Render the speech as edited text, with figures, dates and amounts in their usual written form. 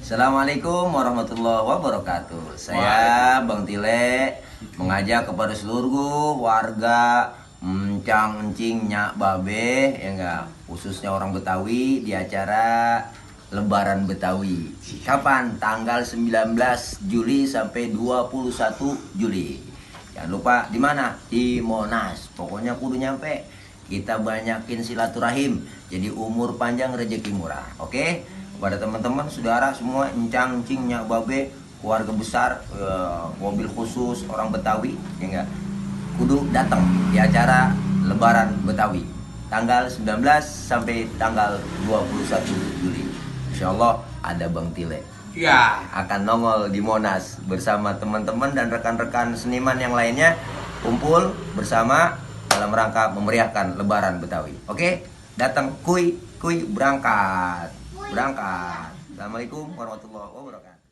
Assalamualaikum warahmatullahi wabarakatuh. Saya Bang Tile mengajak kepada seluruh warga Encang-Encing Nyak Babe, ya enggak, khususnya orang Betawi di acara Lebaran Betawi. Kapan? Tanggal 19 Juli sampai 21 Juli. Jangan lupa di mana? Di Monas. Pokoknya kudu nyampe. Kita banyakin silaturahim. Jadi umur panjang, rezeki murah. Oke? Kepada teman-teman, saudara semua, Encang-Encing Nyak Babe, keluarga besar, mobil khusus orang Betawi, ya enggak, kudu datang di acara Lebaran Betawi tanggal 19 sampai tanggal 21 Juli. Insya Allah ada Bang Tile Ya, akan nongol di Monas bersama teman-teman dan rekan-rekan seniman yang lainnya, kumpul bersama dalam rangka memeriahkan Lebaran Betawi. Oke, datang, kuy berangkat. Assalamualaikum warahmatullahi wabarakatuh.